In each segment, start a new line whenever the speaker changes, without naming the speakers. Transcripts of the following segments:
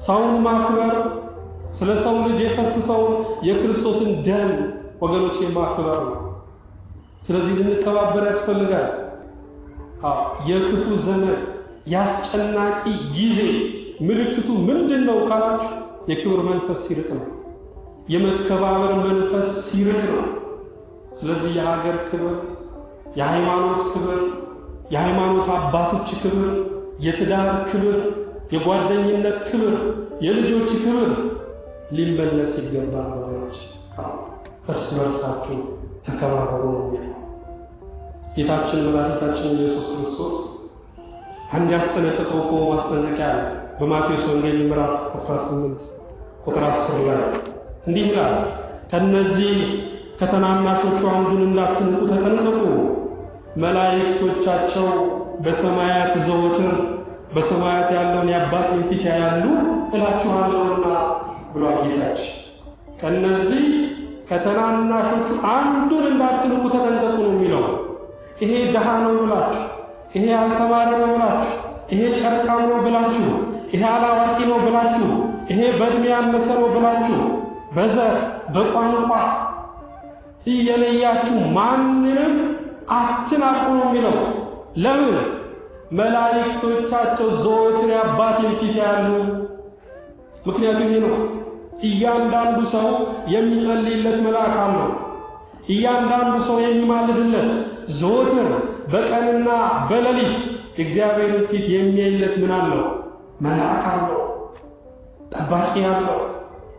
ሰውን ማክበር ስለ ሰው ልጅ የፈሰሰውን የክርስቶስን ደም ወገኖቼ ማክበር ነው። ስለዚህ ልንከባበር ያስፈልጋል። አዎ፣ የክፉ ዘመን ያስጨናቂ ጊዜ ምልክቱ ምንድን ነው ካላችሁ የክብር መንፈስ ሲርቅ ነው። የመከባበር መንፈስ ሲርቅ ነው። ስለዚህ የሀገር ክብር፣ የሃይማኖት ክብር፣ የሃይማኖት አባቶች ክብር፣ የትዳር ክብር፣ የጓደኝነት ክብር፣ የልጆች ክብር ሊመለስ ይገባል ወገኖች። እርስ በርሳችሁ ተከባበሩ ነው የሚለው ጌታችን መድኃኒታችን ኢየሱስ ክርስቶስ። አንድ ያስጠነቀቀው እኮ ማስጠንቀቂያ አለ። በማቴዎስ ወንጌል ምዕራፍ 18 ቁጥር 10 ላይ እንዲህ ይላል፣ ከነዚህ ከተናናሾቹ አንዱን እንዳትንቁ ተጠንቀቁ፣ መላእክቶቻቸው በሰማያት ዘወትር በሰማያት ያለውን የአባቴን ፊት ያያሉ እላችኋለሁና ብሏል ጌታችን። ከነዚህ ከተናናሾቹ አንዱን እንዳትንቁ ተጠንቀቁ ነው የሚለው። ይሄ ድሃ ነው ብላችሁ፣ ይሄ ያልተማረ ነው ብላችሁ፣ ይሄ ጨርቃም ነው ብላችሁ፣ ይሄ አላዋቂ ነው ብላችሁ፣ ይሄ በእድሜ ያነሰ ነው ብላችሁ በዘር በቋንቋ እየለያችሁ ማንንም አትናቁ ነው የሚለው። ለምን? መላእክቶቻቸው ዘወትር የአባቴን ፊት ያሉ። ምክንያቱ ይሄ ነው። እያንዳንዱ ሰው የሚጸልይለት መልአክ አለው። እያንዳንዱ ሰው የሚማልድለት ዘወትር በቀንና በሌሊት እግዚአብሔርን ፊት የሚያይለት ምን አለው? መልአክ አለው፣ ጠባቂ አለው።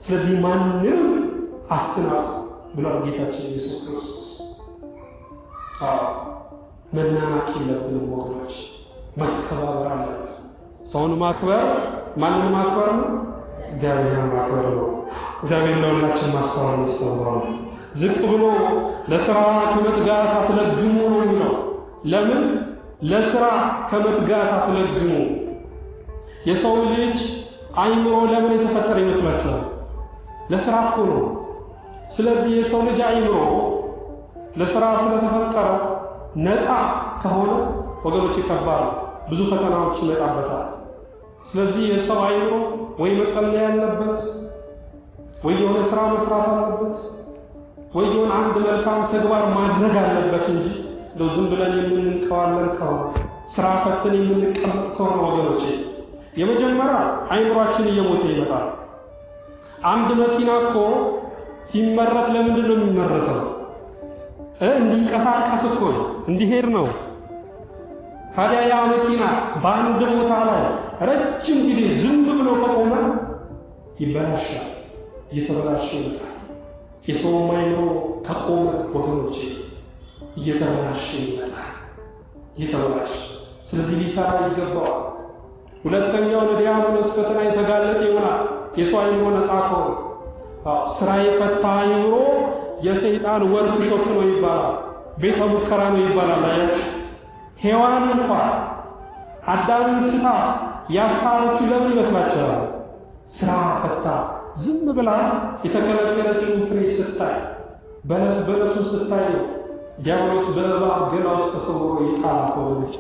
ስለዚህ ማንንም አትናቁ ብሏል ጌታችን ኢየሱስ ክርስቶስ። አዎ መናናቅ የለብንም ወገኖች፣ መከባበር አለብን። ሰውን ማክበር ማንን ማክበር ነው? እግዚአብሔርን ማክበር ነው። እግዚአብሔር ለሁላችን ማስተዋል ይስጠን። ዝቅ ብሎ ለስራ ከመትጋት አትለግሙ ነው የሚለው። ለምን ለስራ ከመትጋት አትለግሙ? የሰው ልጅ አይምሮ ለምን የተፈጠረ ይመስላችኋል? ለስራ እኮ ነው። ስለዚህ የሰው ልጅ አይምሮ ለስራ ስለተፈጠረ ነፃ ከሆነ ወገኖች ይከባል፣ ብዙ ፈተናዎች ይመጣበታል። ስለዚህ የሰው አይምሮ ወይ መጸለይ ያለበት፣ ወይ የሆነ ስራ መስራት አለበት፣ ወይ የሆነ አንድ መልካም ተግባር ማድረግ አለበት እንጂ እንደው ዝም ብለን የምንንቀዋለን ከሆነ፣ ስራ ፈተን የምንቀመጥ ከሆነ ወገኖቼ የመጀመሪያ አይምሯችን እየሞተ ይመጣል። አንድ መኪና እኮ ሲመረት ለምንድን ነው የሚመረተው? እንዲንቀሳቀስ እኮ ነው፣ እንዲሄድ ነው። ታዲያ ያ መኪና በአንድ ቦታ ላይ ረጅም ጊዜ ዝም ብሎ ከቆመ ይበላሻል፣ እየተበላሸ ይመጣል። የሰውም አይምሮ ከቆመ ወገኖቼ እየተበላሸ ይመጣል፣ እየተበላሸ። ስለዚህ ሊሰራ ይገባዋል። ሁለተኛው ለዲያብሎስ ፈተና የተጋለጠ ይሆናል። የሰው አይምሮ ነፃ ከሆነ፣ ስራ የፈታ አይምሮ የሰይጣን ወርክሾፕ ነው ይባላል፣ ቤተ ሙከራ ነው ይባላል። አያችሁ፣ ሔዋን እንኳን አዳምን ስታ ያሳረችው ለምን ይመስላችኋል? ስራ ፈታ ዝም ብላ የተከለከለችውን ፍሬ ስታይ፣ በለስ በለሱን ስታይ ነው ዲያብሎስ በእባብ ገላ ውስጥ ተሰውሮ የጣላት ወገኖች።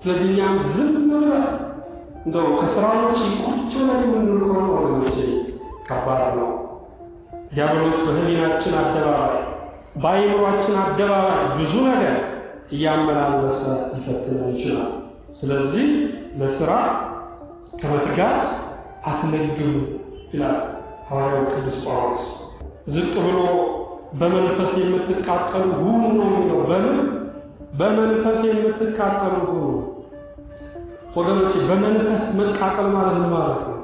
ስለዚህ እኛም ዝም ብለን እንደው ከስራ ውጭ ቁጭ ብለን የምንውል ከሆነ ወገኖች ከባድ ነው። ዲያብሎስ በህሊናችን አደባባይ፣ በአይምሯችን አደባባይ ብዙ ነገር እያመላለሰ ሊፈትነን ይችላል። ስለዚህ ለስራ ከመትጋት አትለግሙ ይላል ሐዋርያው ቅዱስ ጳውሎስ። ዝቅ ብሎ በመንፈስ የምትቃጠሉ ሁኑ ነው የሚለው። በምን? በመንፈስ የምትቃጠሉ ሁኑ። ወገኖች በመንፈስ መቃጠል ማለት ምን ማለት ነው?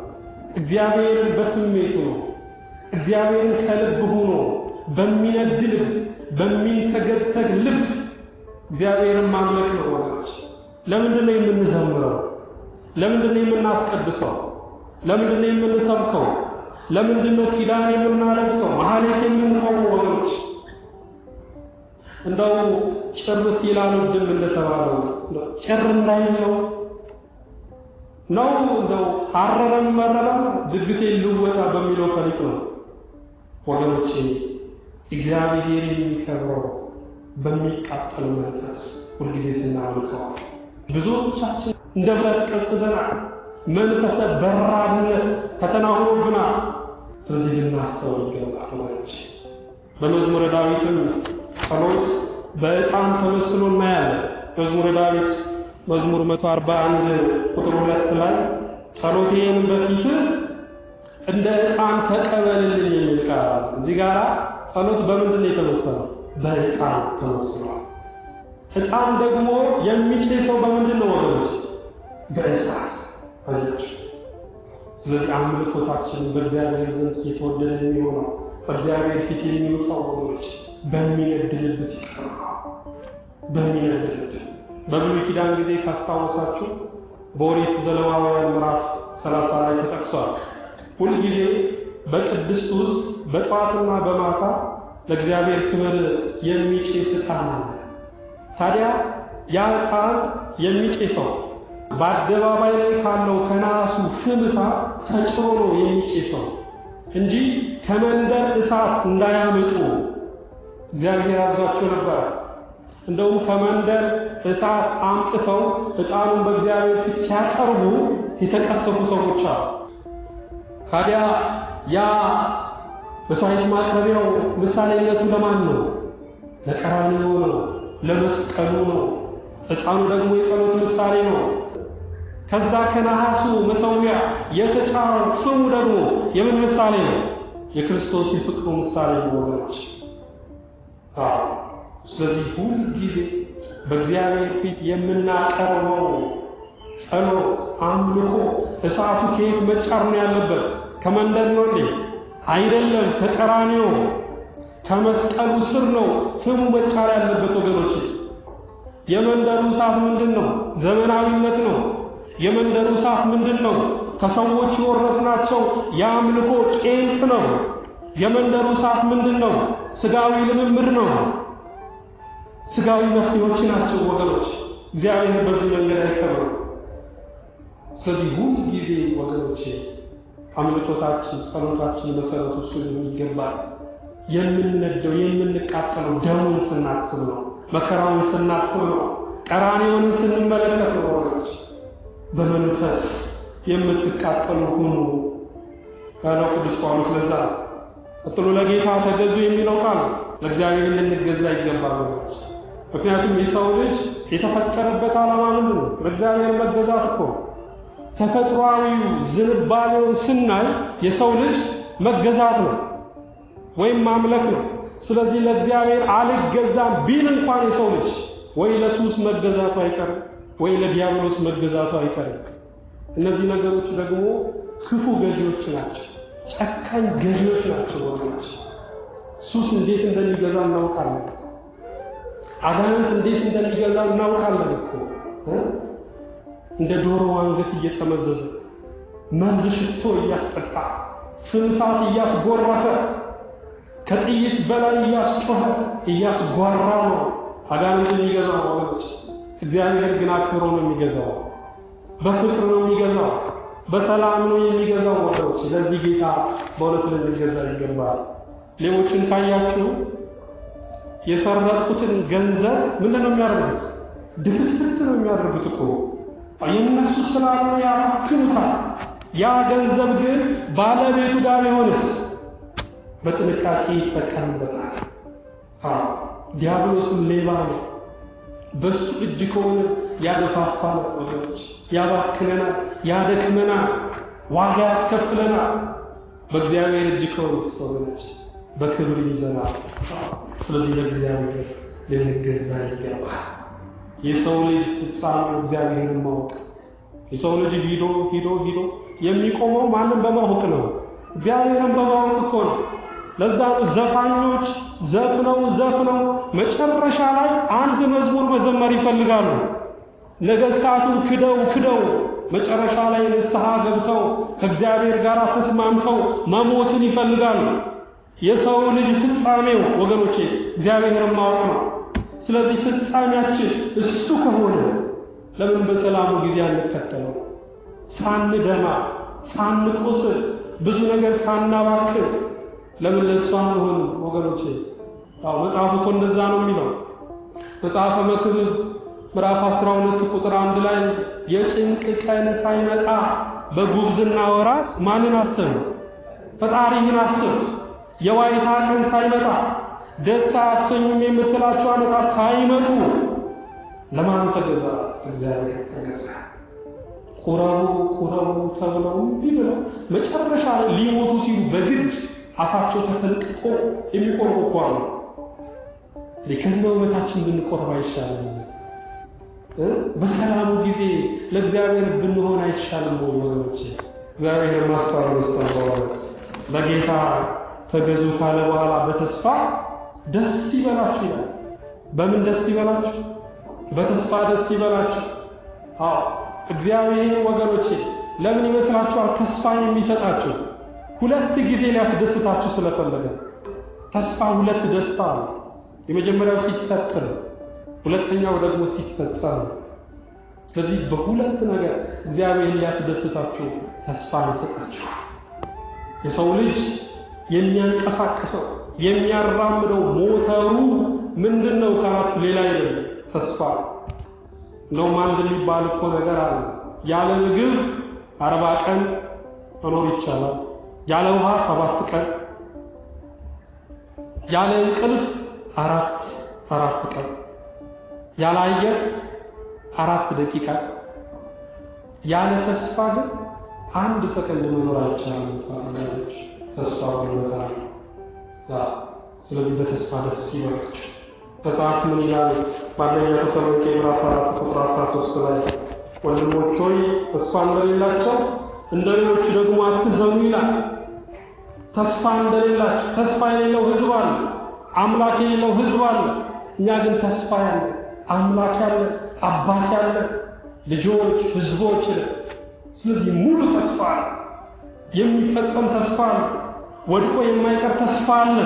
እግዚአብሔርን በስሜቱ ነው። እግዚአብሔርን ከልብ ሆኖ በሚነድ ልብ፣ በሚንተገተግ ልብ እግዚአብሔርን ማምለክ ነው ወገኖች። ለምንድን ነው የምንዘምረው? ለምንድን ነው የምናስቀድሰው? ለምንድን ነው የምንሰብከው? ለምንድን ነው ኪዳን የምናለቅሰው? መሐሌት የምንቆመው? ወገኖች እንደው ጭር ሲል አልወድም እንደተባለው ጭር እንዳይል ነው ነው እንደው አረረም መረረም ድግሴ ልወጣ በሚለው ፈሊጥ ነው ወገኖቼ። እግዚአብሔር የሚከብረው በሚቃጠል መንፈስ ሁልጊዜ ስናመልከው። ብዙዎቻችን እንደ ብረት ቀዝቅዘናል። መንፈሰ በራድነት ፈተና ሆኖብናል። ስለዚህ ልናስተውል ይገባል ወገኖች። በመዝሙረ ዳዊትም ጸሎት በዕጣን ተመስሎ እናያለን። መዝሙረ ዳዊት መዝሙር 141 ቁጥር 2 ላይ ጸሎቴን በፊትህ እንደ ዕጣን ተቀበልልኝ የሚል ቃል አለ። እዚህ ጋራ ጸሎት በምንድን ነው የተመሰለው? በዕጣን ተመስሏል። ዕጣን ደግሞ የሚጨሰው በምንድን ነው ወገኖች? በእሳት። አያችሁ። ስለዚህ አምልኮታችን በእግዚአብሔር ዘንድ የተወደደ የሚሆነው፣ በእግዚአብሔር ፊት የሚወጣው ወገኖች በሚነድ ልብ ሲቀርብ ነው። በሚነድ ልብ። በብሉይ ኪዳን ጊዜ ካስታወሳችሁ በኦሪት ዘሌዋውያን ምዕራፍ 30 ላይ ተጠቅሷል። ሁልጊዜ በቅድስት ውስጥ በጠዋትና በማታ ለእግዚአብሔር ክብር የሚጨስ ዕጣን አለ። ታዲያ ያ ዕጣን የሚጨሰው በአደባባይ ላይ ካለው ከናሱ ፍም እሳት ተጭሮ ነው የሚጨሰው እንጂ ከመንደር እሳት እንዳያመጡ እግዚአብሔር አዟቸው ነበረ። እንደውም ከመንደር እሳት አምጥተው ዕጣኑን በእግዚአብሔር ፊት ሲያቀርቡ የተቀሰፉ ሰዎች አሉ። ታዲያ ያ መስዋዕት ማቅረቢያው ምሳሌነቱ ለማን ነው? ለቀራንዮ ነው፣ ለመስቀሉ ነው። ዕጣኑ ደግሞ የጸሎት ምሳሌ ነው። ከዛ ከነሐሱ መሠዊያ የተጫረው ፍሙ ደግሞ የምን ምሳሌ ነው? የክርስቶስ የፍቅሩ ምሳሌ ነው ወገኖች። አዎ፣ ስለዚህ ሁል ጊዜ በእግዚአብሔር ፊት የምናቀርበው ጸሎት፣ አምልኮ እሳቱ ከየት መጫር ነው ያለበት? ከመንደር ነው እንዴ? አይደለም። ከቀራንዮ ከመስቀሉ ስር ነው ፍሙ መጫር ያለበት ወገኖች። የመንደሩ እሳት ምንድን ነው? ዘመናዊነት ነው። የመንደሩ እሳት ምንድን ነው? ከሰዎች የወረስናቸው የአምልኮ ቄንጥ ነው። የመንደሩ እሳት ምንድን ነው? ስጋዊ ልምምድ ነው። ስጋዊ መፍትሄዎች ናቸው ወገኖች። እግዚአብሔር በዚህ መንገድ አይከብርም። ስለዚህ ሁል ጊዜ ወገኖች አምልኮታችን፣ ጸሎታችን መሰረቱ እሱ ሊሆን ይገባል። የምንነደው የምንቃጠለው ደሙን ስናስብ ነው። መከራውን ስናስብ ነው። ቀራንዮውን ስንመለከት ነው ወገኖች። በመንፈስ የምትቃጠሉ ሁኑ ያለው ቅዱስ ጳውሎስ ለዛ ቀጥሎ ለጌታ ተገዙ የሚለው ቃል ለእግዚአብሔር ልንገዛ ይገባል ወገኖች። ምክንያቱም የሰው ልጅ የተፈጠረበት ዓላማ ምንድን ነው? ለእግዚአብሔር መገዛት እኮ ነው። ተፈጥሯዊው ዝንባሌውን ስናይ የሰው ልጅ መገዛት ነው ወይም ማምለክ ነው። ስለዚህ ለእግዚአብሔር አልገዛም ቢል እንኳን የሰው ልጅ ወይ ለሱስ መገዛቱ አይቀርም፣ ወይ ለዲያብሎስ መገዛቱ አይቀርም። እነዚህ ነገሮች ደግሞ ክፉ ገዢዎች ናቸው፣ ጨካኝ ገዢዎች ናቸው ወገኖች። ሱስ እንዴት እንደሚገዛ እናውቃለን። አጋንንት እንዴት እንደሚገዛ እናውቃለን እኮ። እንደ ዶሮ አንገት እየጠመዘዘ፣ መርዝ ሽቶ እያስጠጣ፣ ፍምሳት እያስጎረሰ፣ ከጥይት በላይ እያስጮኸ እያስጓራ ነው አጋንንት የሚገዛው ወገኖች። እግዚአብሔር ግን አክብሮ ነው የሚገዛው፣ በፍቅር ነው የሚገዛው፣ በሰላም ነው የሚገዛው ወገኖች። ለዚህ ጌታ በእውነት ልንገዛ ይገባል። ሌቦችን ካያችሁ የሰረቁትን ገንዘብ ምንድን ነው የሚያደርጉት? ድፍትፍት ነው የሚያደርጉት እኮ። የእነሱ ስላልሆነ ያባክኑታል። ያ ገንዘብ ግን ባለቤቱ ጋር ቢሆንስ በጥንቃቄ ይጠቀምበታል። አዎ፣ ዲያብሎስም ሌባ ነው። በሱ እጅ ከሆነ ያገፋፋናል ወገኖች፣ ያባክነናል፣ ያደክመናል፣ ዋጋ ያስከፍለናል። በእግዚአብሔር እጅ ከሆነስ ወገኖች በክብር ይዘናል። ስለዚህ ለእግዚአብሔር ልንገዛ ይገባል። የሰው ልጅ ፍጻሜው እግዚአብሔርን ማወቅ። የሰው ልጅ ሂዶ ሂዶ ሂዶ የሚቆመው ማንም በማወቅ ነው፣ እግዚአብሔርን በማወቅ እኮ ነው። ለዛ ነው ዘፋኞች ዘፍነው ዘፍነው መጨረሻ ላይ አንድ መዝሙር መዘመር ይፈልጋሉ። ነገስታቱን ክደው ክደው መጨረሻ ላይ ንስሐ ገብተው ከእግዚአብሔር ጋር ተስማምተው መሞትን ይፈልጋሉ። የሰው ልጅ ፍጻሜው ወገኖቼ እግዚአብሔርን ማወቅ ነው። ስለዚህ ፍጻሜያችን እሱ ከሆነ ለምን በሰላሙ ጊዜ አንከተለው? ሳንደማ፣ ሳንቆስል፣ ብዙ ነገር ሳናባክን ለምን ለእሱ አንሆንም ወገኖቼ? አዎ፣ መጽሐፉ እኮ እንደዛ ነው የሚለው። መጽሐፈ መክብብ ምዕራፍ 12 ቁጥር 1 ላይ የጭንቅ ቀን ሳይመጣ በጉብዝና ወራት ማንን አስብ? ፈጣሪህን አስብ። የዋይታ ቀን ሳይመጣ ደስ አያሰኙም የምትላቸው ዓመታት ሳይመጡ ለማን ተገዛ? እግዚአብሔር ተገዛ። ቁረቡ ቁረቡ ተብለው እምቢ ብለው መጨረሻ ላይ ሊሞቱ ሲሉ በግድ አፋቸው ተፈልቅቆ የሚቆርቡ እኮ አሉ። ከነ ውበታችን ብንቆርብ አይሻልም? በሰላሙ ጊዜ ለእግዚአብሔር ብንሆን አይሻልም ወይ ወገኖቼ? እግዚአብሔር ማስተዋል ይስጠን። በእውነት ለጌታ ተገዙ ካለ በኋላ በተስፋ ደስ ይበላችሁ ይላል። በምን ደስ ይበላችሁ? በተስፋ ደስ ይበላችሁ። አዎ እግዚአብሔር ወገኖቼ ለምን ይመስላችኋል ተስፋ የሚሰጣችሁ? ሁለት ጊዜ ሊያስደስታችሁ ስለፈለገ። ተስፋ ሁለት ደስታ አለ። የመጀመሪያው ሲሰጥ ነው። ሁለተኛው ደግሞ ሲፈጸም ነው። ስለዚህ በሁለት ነገር እግዚአብሔር ሊያስደስታችሁ ተስፋ ይሰጣችሁ። የሰው ልጅ የሚያንቀሳቅሰው የሚያራምደው ሞተሩ ምንድን ነው ካላችሁ፣ ሌላ አይደለም፣ ተስፋ ነው። እንደውም አንድ የሚባል እኮ ነገር አለ። ያለ ምግብ 40 ቀን መኖር ይቻላል። ያለ ውሃ 7 ቀን፣ ያለ እንቅልፍ 4 ቀን፣ ያለ አየር 4 ደቂቃ፣ ያለ ተስፋ ግን 1 ሰከንድ መኖር አይቻልም። እንኳን ተስፋ ጉልበት አለ። ስለዚህ በተስፋ ደስ ይበላችሁ። መጽሐፍ ምን ይላል? በአንደኛ ተሰሎንቄ ምዕራፍ 4 ቁጥር 13 ላይ ወንድሞች ሆይ ተስፋ እንደሌላቸው እንደ ሌሎቹ ደግሞ አትዘኑ ይላል። ተስፋ እንደሌላቸው፣ ተስፋ የሌለው ሕዝብ አለ፣ አምላክ የሌለው ሕዝብ አለ። እኛ ግን ተስፋ ያለ አምላክ ያለ አባት ያለ ልጆች ሕዝቦች ነን። ስለዚህ ሙሉ ተስፋ አለ፣ የሚፈጸም ተስፋ አለ፣ ወድቆ የማይቀር ተስፋ አለ።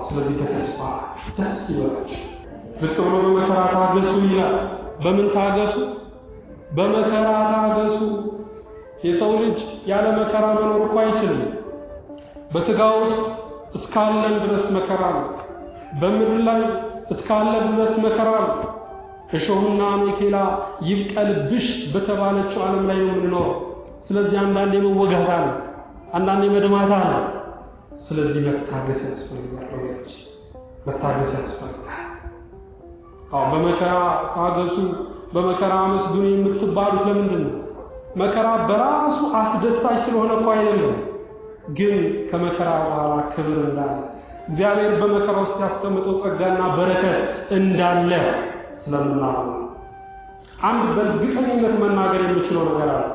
ስለዚህ በተስፋ ደስ ይበላችሁ። ዝቅ ብሎ በመከራ ታገሱ ይላል። በምን ታገሱ? በመከራ ታገሱ። የሰው ልጅ ያለ መከራ መኖር እኮ አይችልም። በስጋ ውስጥ እስካለን ድረስ መከራ አለ። በምድር ላይ እስካለን ድረስ መከራ አለ። እሾህና አሜኬላ ይብቀልብሽ በተባለችው ዓለም ላይ ነው የምንኖረው። ስለዚህ አንዳንዴ መወጋት አለ፣ አንዳንዴ መድማት አለ። ስለዚህ መታገስ ያስፈልጋል ወገኖች፣ መታገስ ያስፈልጋል። አዎ በመከራ ታገሱ፣ በመከራ አመስግኑ የምትባሉት ለምንድን ነው? መከራ በራሱ አስደሳች ስለሆነ እኮ አይደለም። ግን ከመከራ በኋላ ክብር እንዳለ፣ እግዚአብሔር በመከራ ውስጥ ያስቀመጠው ጸጋና በረከት እንዳለ ስለምናምን ነው። አንድ በእርግጠኝነት መናገር የምችለው ነገር አለ።